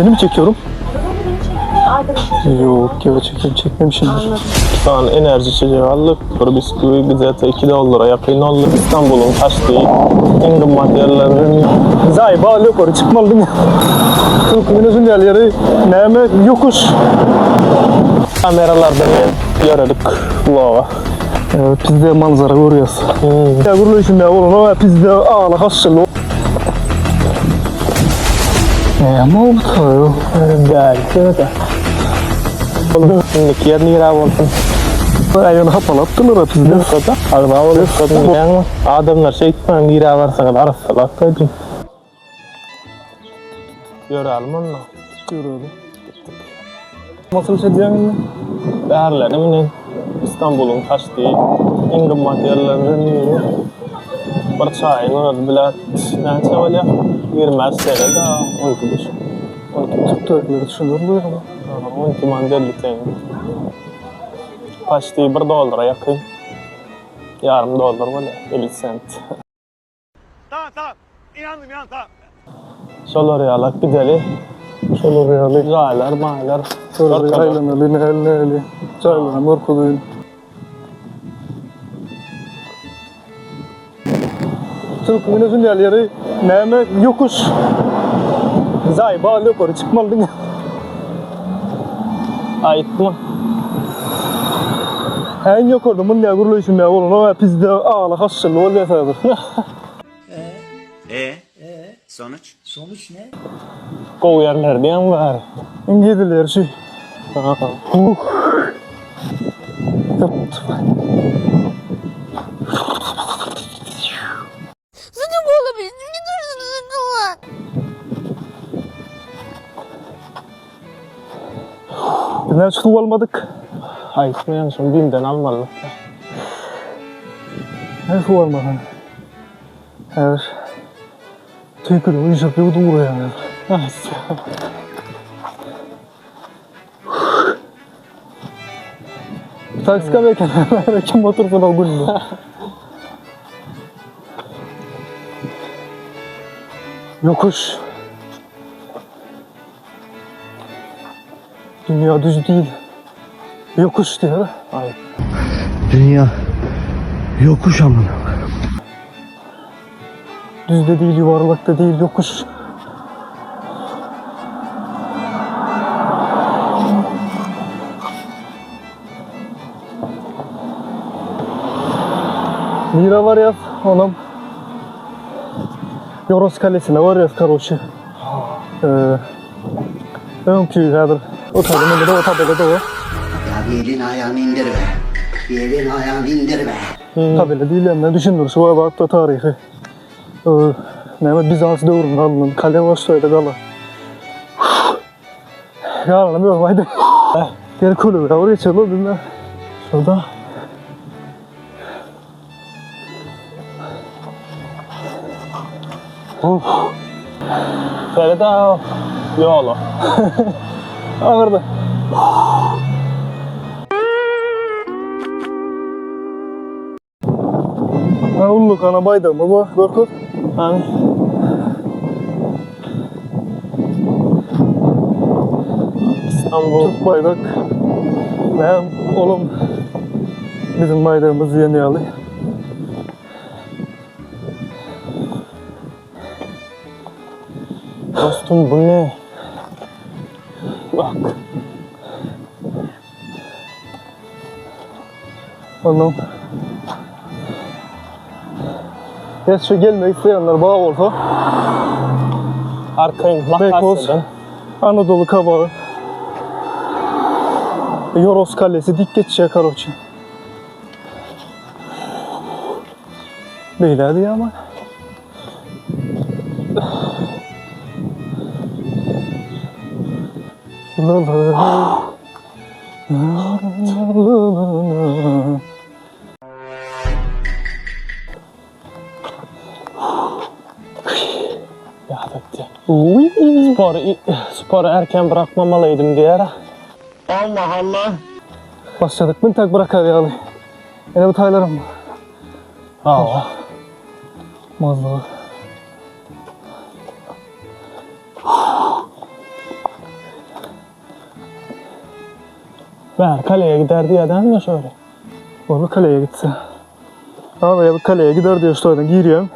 Seni mi çekiyorum? Yok yok çekeyim çekmemişim. Bir tane enerji içeceği aldyk, bir bisküwi gidete 2 dollara ýakyn boldy. Istanbulyň taşdy iň gymmat ýerlerinden. Zaý bal ýokary çykmaly diňe. Türkmen özün ýaly ýeri näme ýokuş. Kameralardan ýöredik vloga. Evet bizde manzara görýäs. Ya gürleýşim ýa bolan o bizde agla haşşyl. Näme boldy? Däl, sebete. Indiki ýer nirä bolsun? Aýagyny hapalapdylar bizde. Agza bolup, adamlar şeýtmäň, nirä barsaňyz arassalap gaýdyň. Ýörälim onda. Ýöräli. Nasıl edýäň indi? Bärleri minen Istanbulyň taşdy iň gymmat ýerlerinden biri. Bir çaýyň özi bile näçe bolýar? 25 TL da 12 buçuk. 12 buçuk. Türkleri düşünür bu ýa? 12 manat 50 tenge. Paçti 1 dollara ýakyn. Ýarym dollar bolýar, 50 sent. Tamam tamam. İnandım inandım tamam. Şolar ýalak gideli. Şolar ýaly. Jaýlar, maýlar. Şolar aýlanaly, näli näli. Jaýlaram görkezeýin. Türkmen özün ýaly ýeri näme ýokuş. Zaý bal ýokary çykmaly diňe. Aýtma. Äň ýokarda münýä gürleýşim ýa bolan o pizde agla haşşylly bolýar häzir. E? Sonuç? Sonuç ne? Gowy ýerler diýen bar. Iň gezileri şu. Huh. Задумала, блин, мне нужен шоколад. Biz näme suw almadyk? Aýtmaýan şony BİM-den almaly. Ne suw almadyk? Häzir tüýkülik üýşüp ýuwdup urýan häzir. Taksika eken. Kim otursun o günde. Yokuş. Dünya düz değil. Yokuş diyor. Aý. Dünya yokuş amına. Düz de değil, yuvarlak da değil, yokuş. Mira var ya, onam. Yoros Kalesi'ne var ya, karoçi. Ee, öňki häzir o taýda da o tabelada o. Ya bir elin ayağını indir be. Bir elin ayağını indir be. Tabela diýilenden düşündiriş var bak da tarihi. Ee, näme Bizans döwründe alynan kale var şöyle gala. Galany yok haydi. Gel kulübe oraya çıkalım bilmem. Şurada. Uf. Şeýle de ýola. Ağırdı. Ha ulluk ana baydamı bu Gorkut. Hani İstanbul. Türk bayrak. Ne oğlum bizim bayrağımız yeni yalı. Dostum bu ne? Bak. Ondan. Ya şu gelmek isteyenler bağ olsa Arkayın Beykoz. Makassar'dan. Anadolu kabağı. Yoros Kalesi dik geçişe karoçi. Beyler diye ama. La la la. La la la la. Ya bitti. Sporu, sporu erken bırakmamalıydım diğer. Başladık mı tak bırakar yani. Yine bu taylarım. Aa. Mazlı. Bäri kaleýe gider diýýär dälmi şöyle? Ony kaleýe gitse. Aga ýa kaleýe gider diýip şu taýdan girýän.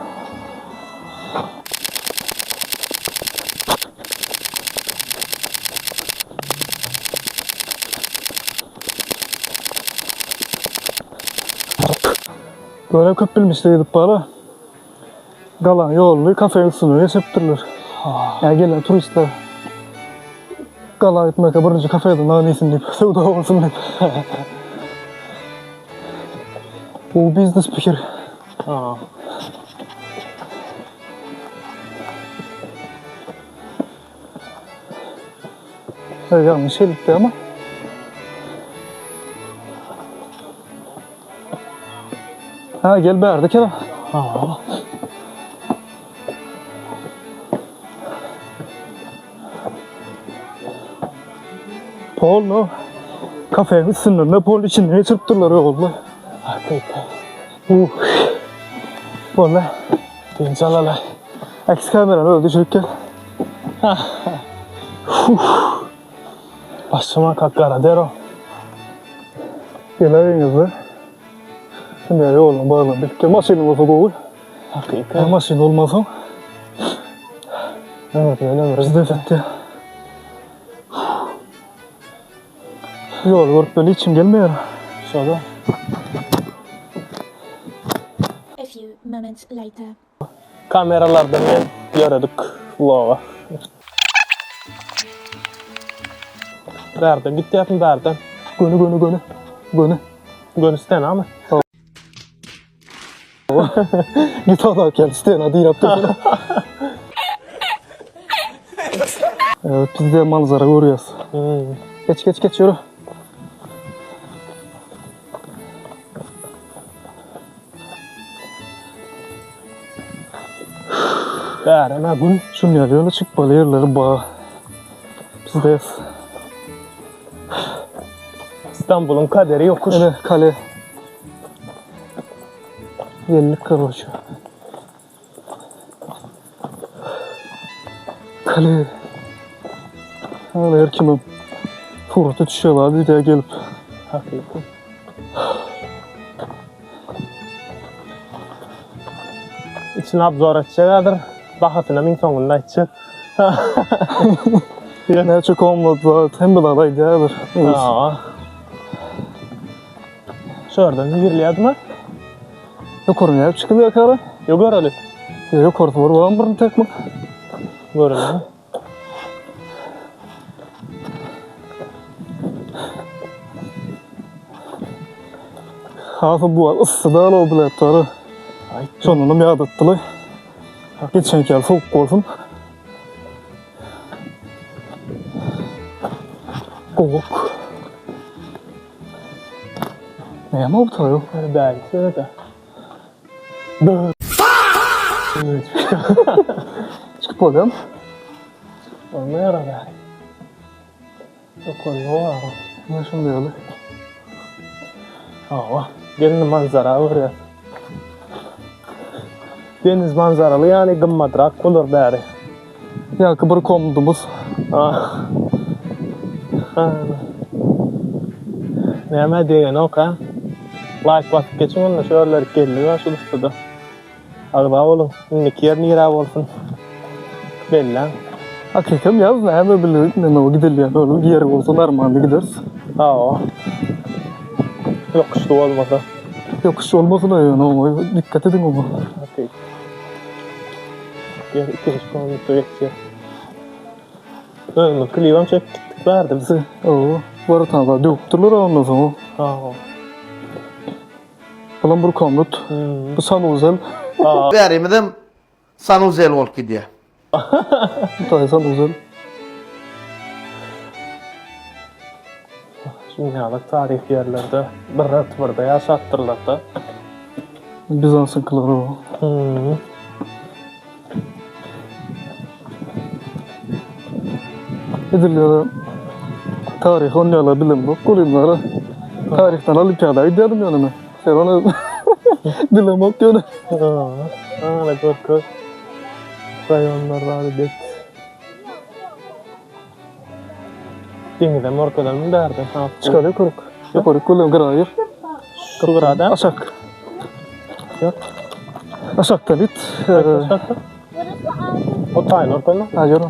Böyle köp bilmişli gidip bara. Galan ýoluny kafeň üstünden geçiripdirler. Ýa gelen turistler gala gitmeke birinji kafeden nan iýsin diýip, söwda bolsun diýip. Bu biznes pikir. Ha. Ýalňyş gelipdi ama. Ha gel bärde kela. Ha. Pol no. Kafenin üstünden de pol içinden geçiripdirler ýolda. Hakyky. Uh. Boldy. Dynç alaly. Eks kamerany öyle düşürüp gel. Başyma kak garadero. Geleňizde. Şimdi ýolun baglan bitdi. Maşyn bolsa gowy. Hakyky. Ya maşyn olmasa Evet öyle mi? bizde bitti. Ýol görüp böyle içim gelmeýär. Şurada. A few moments later. Kameralardan men ýöredik vloga. Bärden gitýärsiň bärden. Göni göni göni. Göni. Göni stena mı? Git adam gel stena diýip dur. Evet biz de manzara görüyoruz. Hmm. Geç geç geç yürü. Bäreme gün. Şunu ýaly çykmaly ýerleri ba. Bizde İstanbul'un kaderi yokuş. Ene kale. Yenilik karoçu. Kale. Hala her kimim. Surata düşüyorlar bir daha gelip. Hakyky. İçini abzor etjek adyr. Bahasyna min soňunda aýtjak. Ne çok olmadı hem bir aday değerdir. Aa. Şuradan girilýärdi mi? Yukarı ne çıkılıyor kara? Yok göreli. Yukarı var var mı tek mi? Göreli. Hafı bu ıssı da o biletleri. Ay. Sonunu yağdattılar. Geçen gel soğuk olsun. Kovuk. Ne ama bu tarafı? Belki de. Çıkıp oluyorum. Olma yarar yani. Yok olma. Ne şimdi öyle? Hawa. Gelin manzara görýär. Deniz manzaraly yani gymmatrak bolar bäri. Ya bir komdumuz. Ah. Ah. Näme diýen ok ha? Like basyp geçiň onda şu ýerler geldi wa şu lystada. Agza boluň. Indiki ýer nirä bolsun? Belläň. Hakikaten yaz ne hemen bilir ne o gidelim öyle bir yer olsa armağanı gideriz. Hawa. Ýokuşly bolmasa. Yokuş olmasın da yani o dikkat edin ama. Okey. Ýer ikinji komnatda geçýär. Özümiz klibem çekip gitdik bärde biz. Oo, var tane döküpdürler ondan sonra. Hawa. Bulan bir komnut. Hmm. Bu sanuzel. Bärimizem sanuzel bolup gidýär. Bu tane sanuzel. Dünýälik taryhy ýerlerde bir rat birde ýaşatdyrlar da. Bizans'ın kılığı o. Hmm. Edilýär. Tarih onýarlar bilim yok goýunlara. Tarihden olimpiyada gidýärdim ýöne men. Sen onu bilim yok ýöne. Ana görköz. Raýonlar bar bet. Deňizem görkezelmi bärde? Ha. Çykar ýokaryk. Ýokaryk gülüň gyra gir. Şu gyrada. Aşak. Ýok. Aşakdan git. Aşakda. O taýyn görkezme. Ha ýör.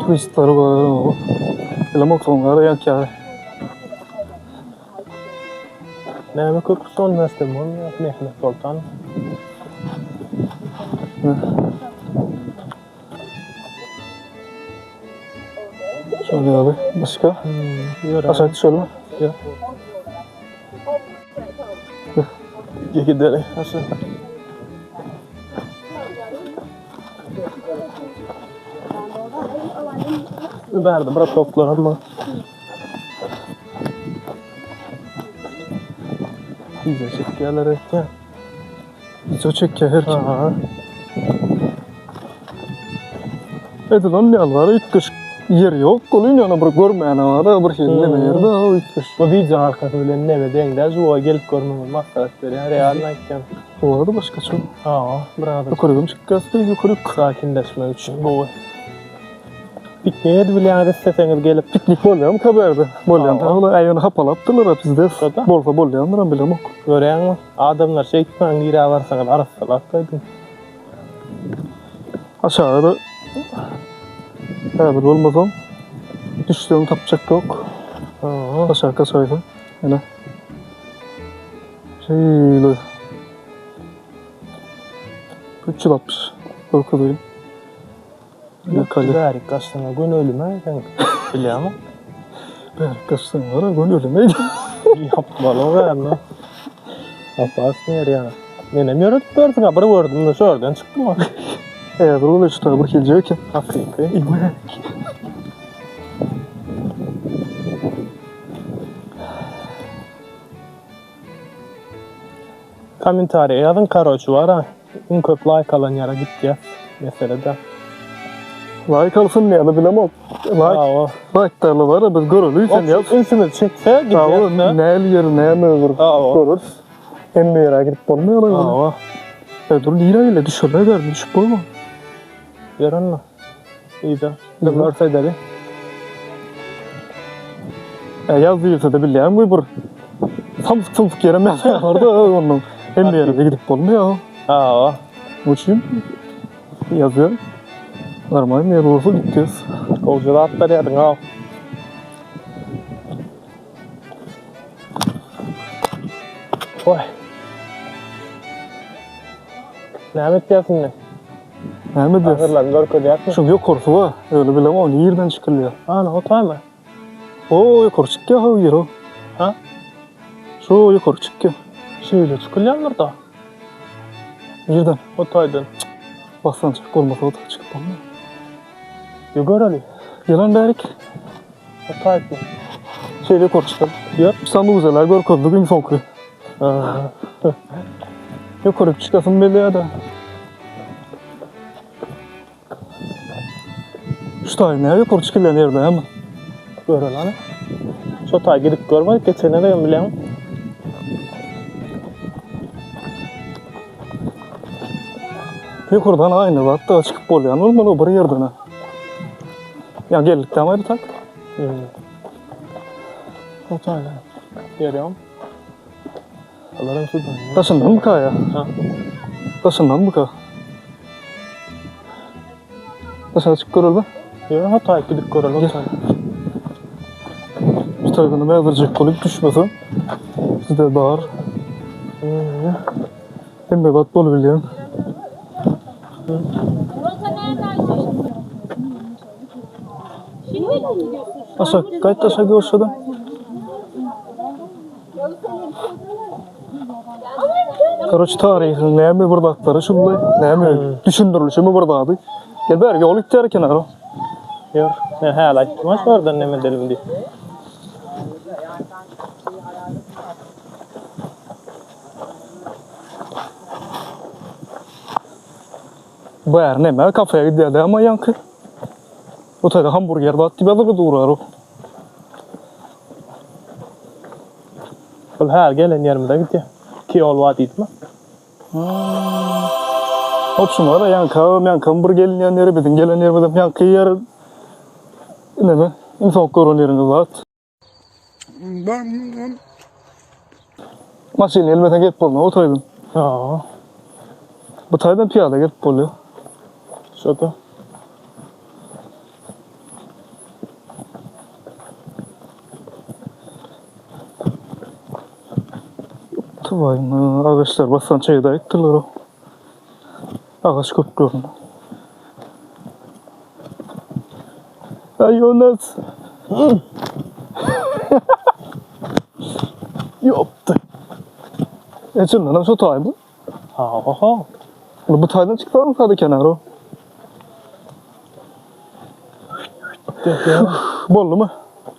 Turistler bar. Bilemok soň gara ýakýar. Näme köprüsi ol näste bolmaýar Mehmet Soltan. Şöyle abi. Başka? Ýör. Aşağı düşelim. Ýör. Gidelim. Aşağı. Bärde bir toplar ama. Video çekýärler öýtýän. Video çekýär her kim. Aha. Edil onun ýaly bar, üýtgeşik ýeri ýok. Ol ýöne bir görmäne bar, bir hili neme ýerde, o üýtgeşik. Bu video arkasy bilen neme deňde žuwa gelip görmegiňizi maslahat berýän, realny aýtýan. Bolady başgaça. Ha, biraz Ýokarygam çykýas, ýokaryk. sakinleşmek üçin gowy. Piknik edip bilýäňiz isleseňiz gelip. Piknik bolýarmy ka bu ýerde? Bolýan. Hawa. Olar aýony hapalapdyrlar bizde. Şoda. Bolsa bolýandyram bilemok. Görýäňmi? Adamlar şeýtmäň nirä barsaňyz arassalap gaýdyň. Aşagy-da häzir bolmasaň düşseň tapjak ýok. Hawa. Aşak gaçaýsaň. Ene. Şeýle. 360 görkezeyim. Ene kale. Bärik gaçsaňa gün ölüme sen bilýäňmi? Bärik gaçsaň bar gün ölüme. Ýapmaly bärini. Apasny ýer ýa. Menem ýöredip berdiň ha bir gördüm şu ýerden çykdym. Eğer ol işte bir hilje eken. Hakyky. Kommentariýa ýazyň karoçi bar ha. Iň köp laýk alan ýere gitýär. Mesele de. Like alsyn ýa-da bilemok. Like, Hawa. like derli bar biz göreli sen ýaz. Ünsümizi çekse Hawa, gidýär. näl ýer näme bir Hawa. görürüz. Hemme ýere gidip bolmaýar. Hawa. E, dur nirä ile düşerler bäri düşüp bolma. Ýör onda. Ýa-da. Görse edeli. E, ýaz diýilse de bilýän bu bir samsyk samsyk ýere ýazýarlar da ondan. Hemme ýere de gidip bolmaýar. Hawa. Bu üçin ýazýar. Normal ýer bolsa gitýäs. Gowja zatlar ýadyň ha. Oý. Näme etýärsiň indi? Näme edýäs? Ahyrlaryny görkezýärsiň. Şuň ýokarsy bar. Öyle bilemok, ony ýerden çykylýar. Ana, o taýmy? O ýokary çykýar ha ýer o. Ha? Şu ýokary çykýar. Şeýle çykylýandyr da. Ýerden. O taýdan. Basgançak bolmasa da çykyp bolmaýar. Ýa göreli. Ýylan bärik. O taýdan. Şeýle ýokary çykar. Ýör. Sanuzeler görkezdik iň soňky. Ha. Ýokary çykasym gelýär-de. Şu taý näme ýokary çykylýan ýerde hem? Göreli ana. Şo taý gidip görmedik geçene de bilýän. Ýokardan aýna zatda çykyp bolýan bolmaly bir ýerden. Ýa geldik dämi bir tak? Hmm. O taýdan. Görýäňmi? Olaryň sudan. Daşyndan mı ya? Ha. Daşyndan mı ka? Daşyna çykyp göreli. Ýa o taý gidip göreli o taý. Bir tarafını bezdirecek bolup düşmesin. Sizde bar. Hmm. Hem bat bol bilýän. Aşak, gaýt aşak görşede. Karoç tarihin näme bir zatlary şunday, näme düşündirilişi mi bir zady. Gel bäri ýol gitýär eken ara. Ýör. Men häli aýtdym ha şolardan neme edelim diýip. Bäri näme kafeýe gidýär ama ýaňky. O taýda hamburger zat diýip ýazylyp durar o. Ol häli gelen ýerimize gidýär. Kiýol bar diýdimi? Hop şuňa da ýaňky, ýaňky bir gelinýän ýeri biziň gelen ýerimiz hem ýaňky ýer. Ineme, iň soňky gören ýeriňiz zat. Maşyn gelmese gelip bolmaz o taýdan. Ha. Bu taýdan pyýada gelip bolýar. Şo-da. Tuwaýyň agaçlar basgan çeýde aýtdylar o. Agaç köp görünýär. Aý Ýonas. Ýopdy. E çyndanam şo taý bu. Ha-ha. Bu taýdan çyksaň sada kenar o. Boldumy?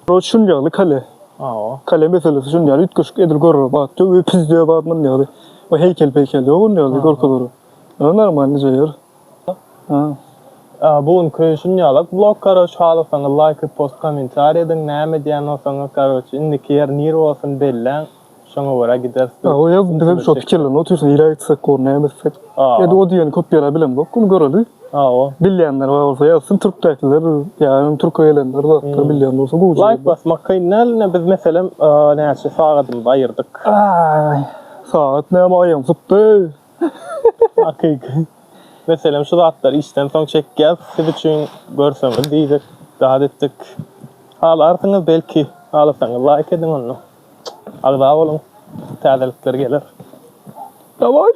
O şun ýaly kale. Hawa. Kale meselesi şun ýaly üýtgeşik edil görür bat ýok, öý pizde bat mun ýaly. O heýkel peýkel ýok on ýaly görkezere. O normalnyja ýer. Ha. Bu günki şun ýalak vlog karoç halasaňyz laýk repost kommentariý ediň näme edýän bolsaňyz karoç indiki ýer nir bolsun belläň şoňa görä gideris Ha, o ýa bizem şo pikirlenip otyrys nirä gitsek gor näme etsek. Ýa-da o diýeni köp ýere bilemzok ony göreli. Hawa. Bilýänler bar bolsa ýazsyn türkdäkiler ýa öň türke gelenler zatlar bilýän bolsa gowy. Laýk basmak kyn däl ine biz meselem näçe sagadymyzy aýyrdyk. Aý sagat näme aýagym sypdy. Hakyky. Meselem şu zatlary işden soň çekýäs siz üçin görseňiz diýdik zat etdik. Halarsyňyz belki halasaňyz laýk ediň onda. Agza boluň täzelikler geler. Daway.